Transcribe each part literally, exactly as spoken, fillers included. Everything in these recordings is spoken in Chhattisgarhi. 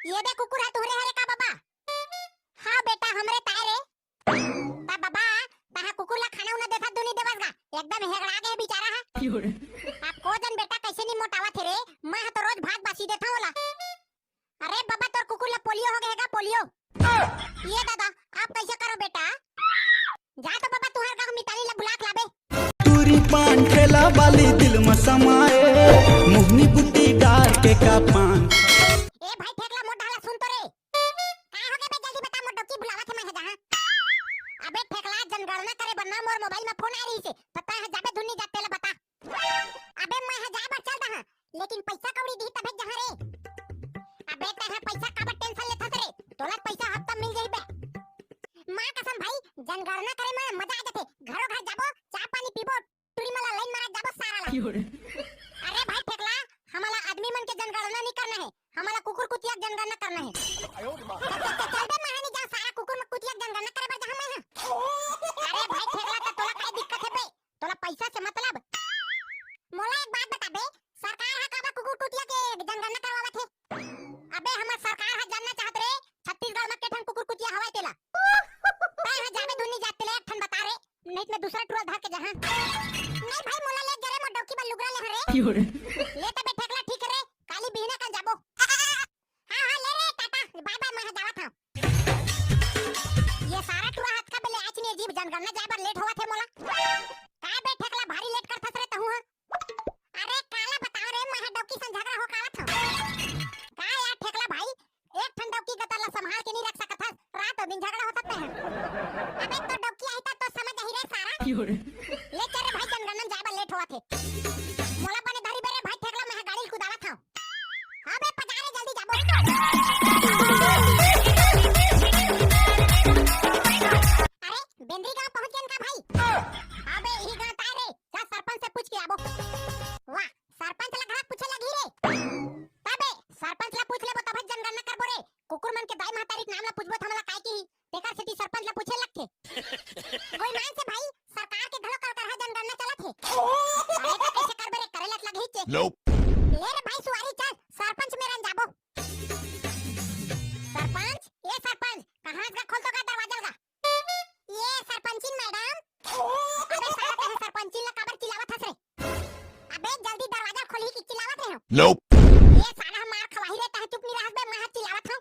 ये दे कुकुर ह तुहरे हरे का बबा? हाँ बेटा, हमरे ताय रे। त बबा, तहा कुकुर ला खाना उना देथस धुन नइ देवस गा? एकदम हेगड़ा गे हे बिचारा ह। अब को जन बेटा कइसे नइ मोटावत हे रे, मैं ह तो रोज भात बासी देथंव ओला। अरे बबा, तोर कुकुर ला पोलियो हो गे हे गा, पोलियो। ये दादा, अब कइसे करों बेटा? जा तो बबा, तुंहर गाँव मितानी ला बुला के लाबे। टूरी पान ठेला वाली दिल में समाए, मोहनी बुद्धि डार के का पान। ए भाई ठेकला, मोर डहला सुन तो रे। का हो गे बे, जल्दी बता, मोर डौकी बुलावत हे, मैं ह जाहूं। अबे ठेकला, जनगणना करे बर ना मोर मोबाइल में फोन आय रहिसे, त तैं ह जाबे धुन नइ जात तेला बता। अबे मैं ह जाय बर चल दहा, लेकिन पइसा कौड़ी दिही तभे जाहूं रे। अबे तैं ह पइसा काबर टेंशन लेथस रे, तोला पइसा हफ्ता मिल जाही बे। माँ कसम भाई, जनगणना करे में मजा आ जाथे। घरो घर जाबो, चाय पानी पीबो, टूरी मन ला लाइन मारत जाबो सारा ला। अरे भाई ठेकला, हमला आदमी मन के जनगणना नइ करना हे, हमला कुकुर कुतिया के जनगणना करना हे। चल, चल, चल, चल बे, मैं ह नइ जांव सारा कुकुर कुतिया के जनगणना करे बर जाहूं मैं ह। अरे भाई ठेकला, त तोला काय दिक्कत हे बे? तोला पइसा से मतलब? मोला एक बात बता बे, सरकार ह काबर कुकुर कुतिया के जनगणना करवावत हे? अबे हमर सरकार ह जानना चाहत रे, छत्तीसगढ़ म के ठन कुकुर कुतिया हवय तेला। तैं ह जाबे धुन नइ जात तेला एक ठन बता रे, नहीं त मैं दूसरा टुरा धर के जाहूं। नहीं भाई, मोला ले जरे मोर डौकी बर लुगरा ले हरे। ले त बे ठेकला, ठीक हे रे, काली बिहने कन जाबो। हाँ, हाँ, ले रे, टाटा, बाय बाय, मैं ह जावत हंव। ये सारा टुरा हतका बेले आइस नइ, अजीब जनगणना जाय बर लेट होवत हे मोला। का बे ठेकला, भारी लेट करथस रे तहूं ह? अरे काला बतावं रे, मैं ह डौकी संग झगड़ा हो के आवत हंव। का यार ठेकला भाई, एक ठन डौकी गतर ला संभाल के नइ रख सकत हस, रात दिन झगड़ा होथस तैं ह। अबे तोर डौकी आही त तो समझ आही रे सारा। ले चल रे भाई, जनगणना जाय बर लेट होवत हे। मोला बने धरी बे रे भाई ठेकला, मैं ह गाड़ी ल कुदावत हंव। हाँ बे, पजा रे, जल्दी जाबो। अरे, बेंदरी गांव पहुंच गेन का भाई? हाँ बे, इही गांव ताय रे। जा सरपंच से पूछ के आबो। वाह, सरपंच ला घला पूछे लगही रे। तबे, सरपंच ला पूछ लेबो तभे जनगणना करबो रे। कुकुर मन के दाई महतारी के नाम ला पूछबो त हमला काय किही? तेकर सेती सरपंच ला पूछे लगथे। गोईमान से भाई, सरकार के घलो कल करहा जनगणना चलत हे। अरे त कइसे करबे रे, करे ल त लगही चे। ले रे भाई सुवारी चल, सरपंच मेरन जाबो। सरपंच, ए सरपंच, कहाँ गा, खोल तो गा दरवाजा गा। ये सरपंचिन मैडम। अबे साला, तैं सरपंचिन ला काबर चिल्लावत हस रे? अबे जल्दी दरवाजा खोलही कि चिल्लावत रहे हो? ये साला ह मार खवाही रे, तैं चुप नइ रहस बे, मैं ह चिल्लावत हंव।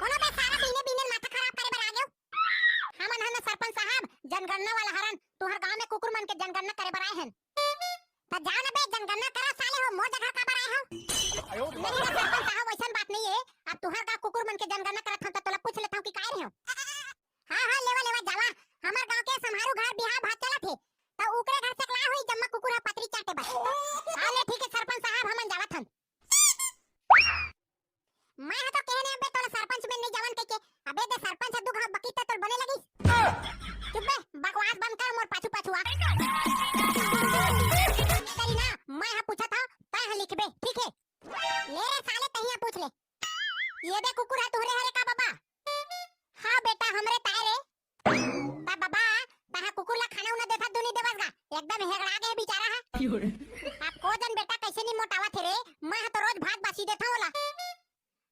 कोनो बे सारा बिहने बिहने माथा खराब करे बर आ गेव। हमन ह ना सरपंच साहब, जनगणना वाला हरन, तुंहर गांव में कुकुर मन के जनगणना करे बर आए हन। त जा ना बे, जनगणना करा साले हो, मोर जगह काबर आए हो? नहीं ना सरपंच साहब, वइसन बात नइ हे। अब तुंहर गांव कुकुर मन के जनगणना करत हंव त तोला पूछ लेथंव कि काय रहे हो? हाँ, हाँ, लेवा, लेवा, जावा। हमर गांव के समारू घर बिहाव भात चलत हे, त उकरे घर सकलाय होही जम्मा कुकुर ह पतरी चाटे बर। हाँ, ले ठीक हे सरपंच साहब, हमन जावत हन। मैं ह तो कहे नइ अबे तोला सरपंच में नइ जावन कहिके। अबे दे सरपंच ह दू घाव बकी त तोर बने लगिस। चुप बे, बकवास बंद कर, मोर पाछू पाछू आ। तेरी ना, मैं ह पूछत हंव, तैं ह लिखबे, ठीक हे? ले रे साले, तहीं ह पूछ ले। ये दे कुकुर ह तुहरे हरे का बबा? हाँ बेटा, हमरे ताय रे। त बबा, तहां कुकुर ला खाना उना देथस धुन नइ देवस गा? एकदम हेगड़ा गे हे बिचारा ह। अब को जन बेटा कइसे नइ मोटावत हे रे, मैं ह तो रोज भात बासी देथंव ओला।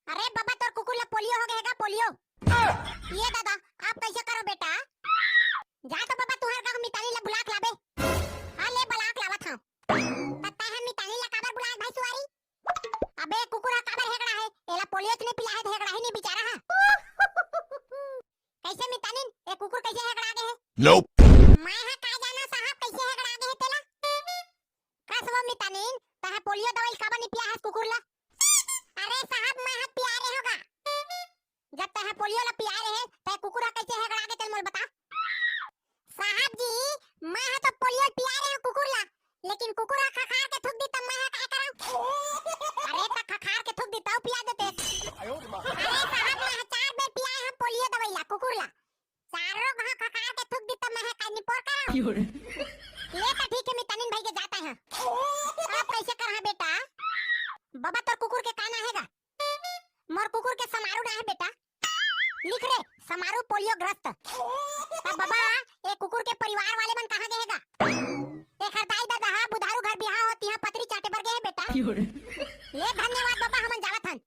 अरे बबा, तोर कुकुर ला पोलियो हो गे हे गा, पोलियो। ये दादा, अब कइसे करों बेटा? जा तो बबा, तुंहर गांव मितानी ला बुला के लाबे। हाँ, ले बला के लावत हंव। त तैं ह मितानी ला काबर बुलाय भाई सुवारी? अबे कुकुर ह काबर हेगड़ा हे? एला पोलियो तो नइ पिलाय हे, त हेगड़ाही नइ बिचारा ह। कइसे मितानिन, ए कुकुर कइसे हेगड़ा गे हे? मैं ह का जानंव साहब कइसे हेगड़ा गे हे तेला। कस वो मितानिन, तैं ह पोलियो दवाई काबर नइ पियाय हस कुकुर ला? अरे साहब, मैं ह पियाय रेहेंव गा। जब तैं ह पोलियो ला पियाय रहे, त ए कुकुर ह कइसे हेगड़ा गे तेला मोला बता। साहब जी, मैं ह तो पोलियो पियाय रेहेंव कुकुर ला, लेकिन कुकुर ह खखार के थूक दिस त मैं ह काय करंव? अरे त खखार के थूक दिस तब पिया देतेस। अरे साहब, मैं ह चार बेर पियाय हंव पोलियो दवाई ला कुकुर ला, चारों घांव खखार के थूक दिस त मैं ह काय निपोर करंव? ले त ठीक हे, मितानिन भइगे जात हंव। अब कइसे करहां बेटा? बबा तोर कुकुर के का नांव हे गा? मोर कुकुर के समारू नांव हे बेटा। लिख रे, समारू पोलियोग्रस्त। त बबा, ए कुकुर के परिवार वाले मन कहां गे हे गा? एखर दाई ददा ह बुधारू घर बिहाव हो, तिहां पतरी चाटे बर गे हे बेटा। ले धन्यवाद बबा, हमन जावत हन।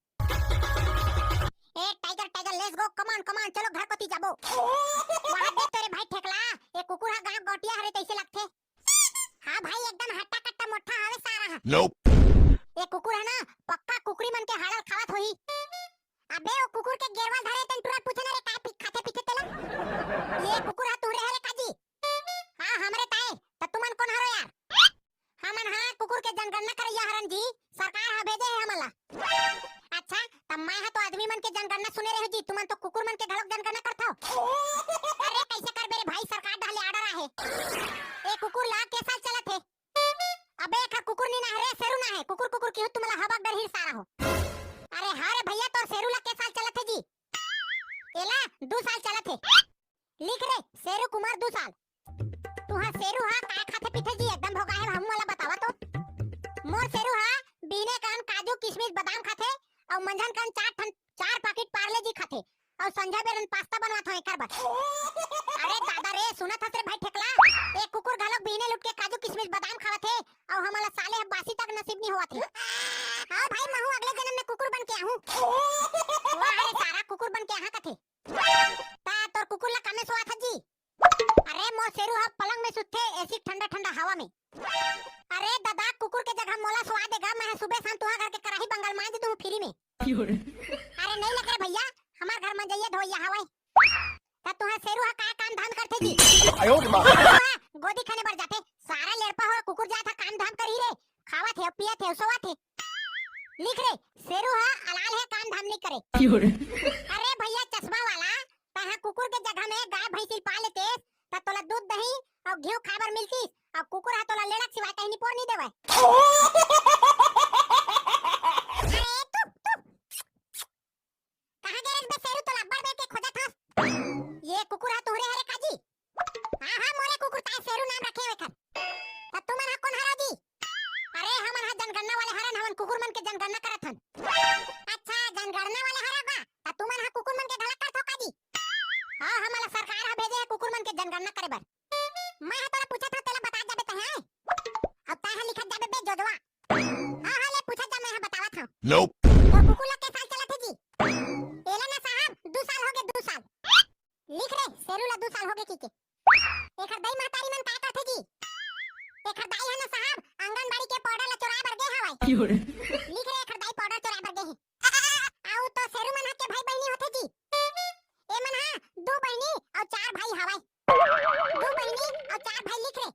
Let's go, come on, come on, चलो घर कोती जाबो। वहाँ देख तोरे भाई ठेकला, ये कुकुर हा गाँव गौटिया हरे तैसे लगथे। हाँ भाई, एकदम हट्टा कट्टा मोट्ठा हवे सारा हा। ये कुकुर है ना, पक्का कुकरी मन के हाड़ल खावत होही। अबे वो कुकुर के गेरवा धरे तेन टुरा पूछे ना रे, काय पी-, खाथे पीथे तेला। ये कुकुर हा तुहरे हरे काजी? हाँ, हमरे ताए। त तुमन कोन हरो यार? हमन हा कुकुर के जनगणना करैया हरन जी, सरकार हा भेजे हे हमन ला। अच्छा, त मैं हा तो आदमी मन के जनगणना सुने रहे जी, तुमन तो कुकुर मन के घलोक जनगणना करथव। अरे कैसे करबे रे भाई, सरकार डहर ले order आहे। ए कुकुर ला के साल चलत हे? अबे एखर कुकुर नी ना हे रे, सेरू ना हे, कुकुर कुकुर किहू तुमन ला हबक डरही सारा हो। अरे हाँ रे भैया, तोर सेरू ला के साल चलत हे जी? एला दू साल चलत हे। लिख रे, सेरू कुमार दू साल। तुहा सेरू हा काय खाथे पीथे जी, एकदम भोगा हे, हमू वाला बतावा तो। मोर सेरू हा बिहने कन काजू, किशमिश, बादाम खाथे, अउ मंझन कन चार ठन, चार packet पार्ले जी खाथे, अउ संझा बेरन पास्ता बनवात हो एकर बर। अरे दादा रे, सुनत हस रे भाई ठेकला, ए कुकुर घलोक बिहने लुट के काजू, किशमिश, बादाम खावत हे, अउ हमला साले ह बासी तक नसीब नी होवत हे। हाँ भाई, महू अगले जन्म में कुकुर बन के आहूँ। वाह रे सारा, कुकुर बन के आहा कथे। ता तोर कुकुर ला कामे सुवात ह जी? अरे मोर सेरू हा पलंग में सुतथे, एसी ठंडा ठंडा हवा में। अरे दादा, कुकुर के जगह मोला सुवा देगा, मैं सुबह शाम तुहा घर के कराही बंगाल मांज दूँ free में। अरे नहीं लगे रे भैया, हमार घर में जइया धोइया हवय। त तुहा सेरू हा का काम धाम करथे जी? गोदी खाने बर जाथे, सारा लेड़पा हो कुकुर जात हा काम धाम करही रे, खावत हे, पियत हे, सोवत हे। लिख रे, सेरू हा अलाल हे, काम धाम नहीं करे। अरे भैया चश्मा वाला, तहा कुकुर के जगह में गाय भैंसी पाल लेते, त तोला दूध दही अउ घीव खाए बर मिलतीस, अउ कुकुर हा तोला लेड़क सिवाय कहीं निपोर नहीं देवय। अरे तू, तू, कहाँ गे रहिस बे सेरू, तोला अब्बड़ बेर के खोजत हस। ये कुकुर हा तुहरे हरे काजी? हाँ, हाँ, मोरे कुकुर ताय सेरू नाम रखे हवे एखर। त तुमन हा कोन हरो जी? अरे, हमन हा जनगणना वाले हरन, हमन कुकुर मन के जनगणना करत हन। अच्छा, जनगणना वाले हरो का? त तुमन हा कुकुर मन के घलक करथो काजी? हाँ, हमन ला सरकार हा भेजे हे कुकुर मन के जनगणना करे बर। मैं हा तोला पूछत हव, तेला बता जाबे तहे। अब तहे लिखत जाबे बे जोजवा। हाँ, हाँ, ले पूछत जा, मैं हा बतावत हव। तो कुकुर ला के साल चलत हे जी? एला ना साहब, दू साल हो गे, दू साल। लिख रे, सेरू ला दू साल हो गे कहिके। एखर दाई महतारी मन का करथे जी? एखर दाई ह ना साहब, आंगनबाड़ी के powder ला चोराए बर गे हवय। लिख रे, एखर दाई powder चोराए बर गे हे। अउ तो सेरू मन ह के भाई बहिनी होथे जी? ए मन ह दू बहिनी अउ चार भाई हवय। दू बहिनी अउ चार भाई लिख रे।